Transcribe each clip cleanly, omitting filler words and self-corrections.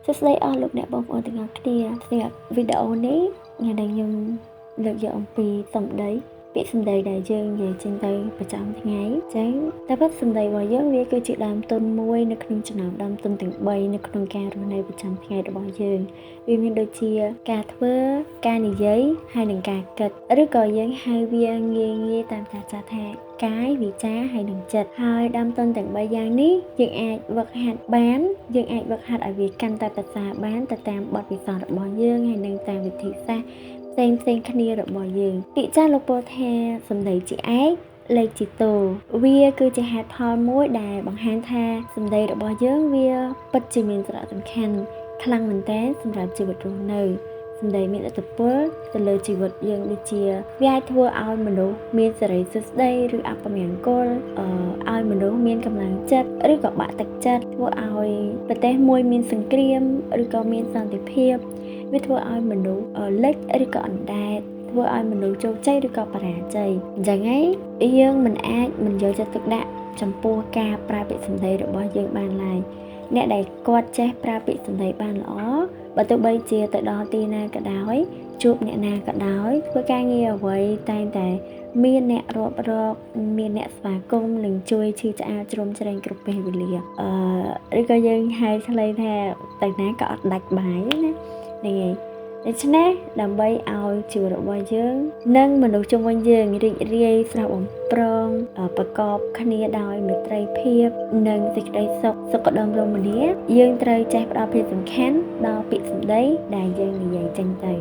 សួស្តីអស់លោកអ្នកបងប្អូនទាំងអស់គ្នាសម្រាប់វីដេអូនេះថ្ងៃនេះខ្ញុំលើកយកអំពីសម្ដីពាក្យសម្ដីដែលយើងនិយាយចេញទៅប្រចាំថ្ងៃអញ្ចឹងតែពិតសម្ដីរបស់យើងវាគឺជាដើមទុនមួយនៅក្នុងចំណោមដើមទុនទាំង3នៅក្នុងការរស់នៅប្រចាំថ្ងៃរបស់យើងវាមានដូចជាការធ្វើការនិយាយហើយនិងការគិតឬក៏យើងហៅវាងាយងាយតាមចាស់ចាស់ថាកាយវាចាហើយនិងចិត្តហើយដើមទុនទាំង3យ៉ាងនេះយើងអាចវឹកហាត់បានយើងអាចវឹកហាត់ឲ្យវាកាន់តែប្រសើរបានទៅតាមបទពិសោធន៍របស់យើងហើយនិងតាមវិធីសាស្ត្រផ្សេងផ្សេងគ្នារបស់យើងពាក្យចាស់លោកពោលថាសម្ដីជាឯកលេខជាតោវាគឺជាហេតុផលមួយដែលបង្ហាញថាសម្ដីរបស់យើងវាពិតជាមានសារៈសំខាន់ខ្លាំងមែនទែនសម្រាប់ជីវិតរស់នៅសម្ដីមានឥទ្ធិពលទៅលើជីវិតយើងដូចជាវាអាចធ្វើឲ្យមនុស្សមានសិរីសួស្តីឬអពមង្គលឲ្យមនុស្សមានកម្លាំងចិត្តឬក៏បាក់ទឹកចិត្តធ្វើឲ្យប្រទេសមួយមានសង្គ្រាមឬក៏មានសន្តិភាពវាធ្វើឲ្យមនុស្សលិចឬក៏អណ្ដែតធ្វើឲ្យមនុស្សជោគជ័យឬក៏បរាជ័យអញ្ចឹងឯងយើងមិនអាចមិនយកចិត្តទុកដាក់ចំពោះការប្រើពាក្យសម្ដីរបស់យើងបានឡើយអ្នកដែលគាត់ចេះប្រើពាក្យសម្ដីបានល្អបើទោះបីជាទៅដល់ទីណាក៏ដោយជួបអ្នកណាក៏ដោយធ្វើការងារអ្វីតែងតែមានអ្នករាប់រកមានអ្នកស្វាគមន៍និងជួយឈឺឆ្អាលជ្រោមជ្រែងគ្រប់ពេលវេលាឬក៏យើងហៅឆ្លើយថាទៅណាក៏អត់ដាច់បាយណាហ្នឹងហើយដូច្នេះដើម្បីឲ្យជីវិតរបស់យើងនិងមនុស្សជុំវិញយើងរីករាយស្រស់បំព្រងប្រកបគ្នាដោយមេត្រីភាពនិងសេចក្តីសុខសុខដុមរមនាយើងត្រូវចេះផ្ដល់ភាពសំខាន់ដល់ពាក្យសម្ដីដែលយើងនិយាយចេញទៅ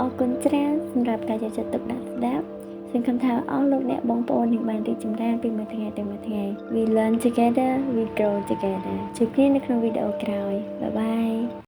អរគុណច្រើនសម្រាប់ការយកចិត្តទុកដាក់ស្ដាប់សង្ឃឹមថាអស់លោកអ្នកបងប្អូននឹងបានរីកចម្រើនពីមួយថ្ងៃទៅមួយថ្ងៃ We learn together, we grow together ជួបគ្នានៅក្នុងវីដេអូក្រោយ Bye bye.